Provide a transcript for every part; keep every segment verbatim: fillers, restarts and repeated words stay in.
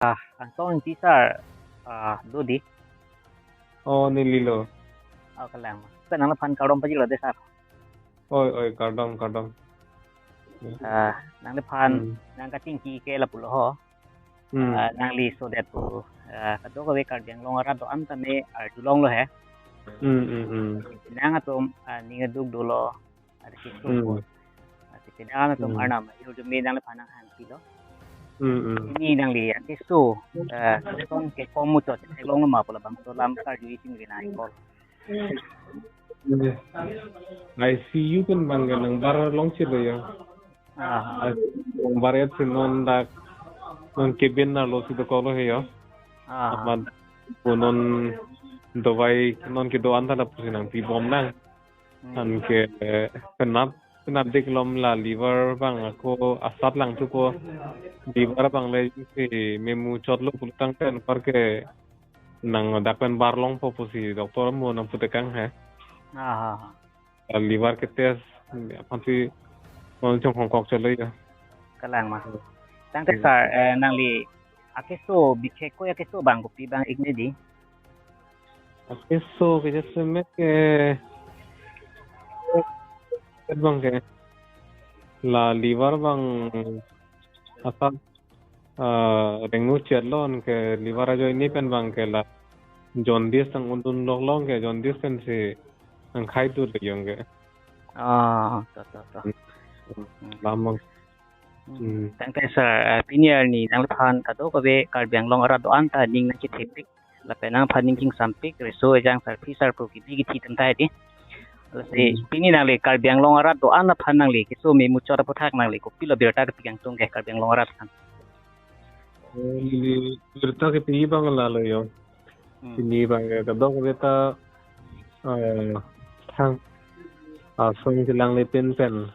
Ah, Angtong Ingti sir, ah, do di? Oh, nelilo. Oh, kalang. Pen nangliphan kardom pajirlo de sir. Oi, oi, kardom, kardom. Ah, nangliphan Hmm. nangkachingki ke lapulo ho. Hmm. Ah, nangli sodet pu. Ah, kadokave Karbi Anglong arat do-an tame arjulonglo he. Hmm, hmm, hmm. Nang atum, ah, ning aduk dolo. Ada keso Hmm. po. Ah, si nang atum Hmm. arnam ahirjume nangliphan nanghangpilo. Hmm, hmm. Pini nangli akeso, ah, son ke komuchot theklonglo ma pu labangso alam karju isi nangli nang-call. I C U pen bang ke nangbar longchitlo ya. Ah. Nangbar et si non dak non kebin arlo si dokoklo he ya. Ah. Amat pu non dawai non kedo-an ta lapusi nangpibom nang. Hmm. Anke, eh, penap, penap dik lom la liver bang ako asat lang thupo. Liver bang le si memuchotlo pulotangte anparke nang dak pen bar longpo pusi doctor mo nangputekang he. Ah, ah, ah. Ah, liver ke test aphansi non chonghongkok chotlo ya. Kalang ma. Tangte Hmm. sir, eh, nangli akeso bikhek ko akeso bang kopi bang ik ne di? Akeso kejasemet ke, bang ke la liver bang asat, ah, rengnu chetlo, anke liver ajoine pen bang ke la jaundice nang undun loklong ke jaundice pensi nangkhai dut le yong ke. Ah, to, to, to. Hmm. Lamang. Hmm. Hmm. Tangte sir, eh, pini arni nangliphan kadokave Karbi Anglong arat do-an ta ning nangkethepik. Lapen nangphan ning kingsampik, riso ejang sarpi sarpo kibi kithi atum ta di. Lasi Hmm. pini nangli Karbi Anglong arat do-an aphan nangli keso memuchot aputhak nangli kopilo birta kepikangtung ke Karbi Anglong arat aphan? Oh, neli birta kepi bang lalo yo. Hmm. Pini bang ke kadokave ta, eh, thang asong chelang lepin pen,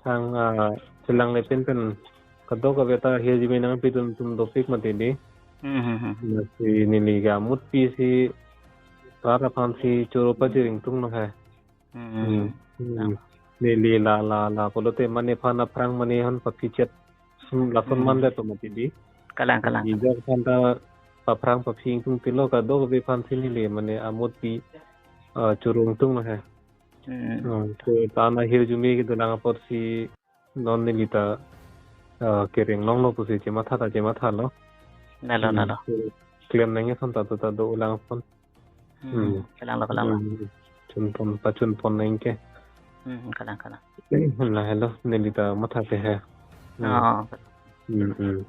thang, ah, chelang lepin pen kadokave ta ahirjume nangpidun atum dopik mati di. Hmm, hmm, hmm. Lasi neli ke amutpi si rat aphansi choro pajir ingtunglo he. Hmm. Hmm. Hmm. Neli la, la, la pulote mane aphan aphrang mane aphan paphichet. Hmm, lason Hmm. man le to mati di. Kalang, kalang, kalang. Neli aphan ta paphrang paphi ingtungpilo, kadokave aphansi neli mane amutpi, ah, choro ingtunglo he. Hmm. Hmm. So, ta ahirjume kedolang apotsi non neli ta, ah, kereng longlo pusi chematha ta chemathalo. Lalo, Hmm. lalo. So, klem nangji ason ta do ta dolang apot. Hmm. Hmm. Kalang lo, kalang lo. Hmm. Chunpon, pachunpon nangji ke. Hmm, kalang, kalang. Lahelo, neli ta matha ke he. Hmm. Oh. Hmm, hmm.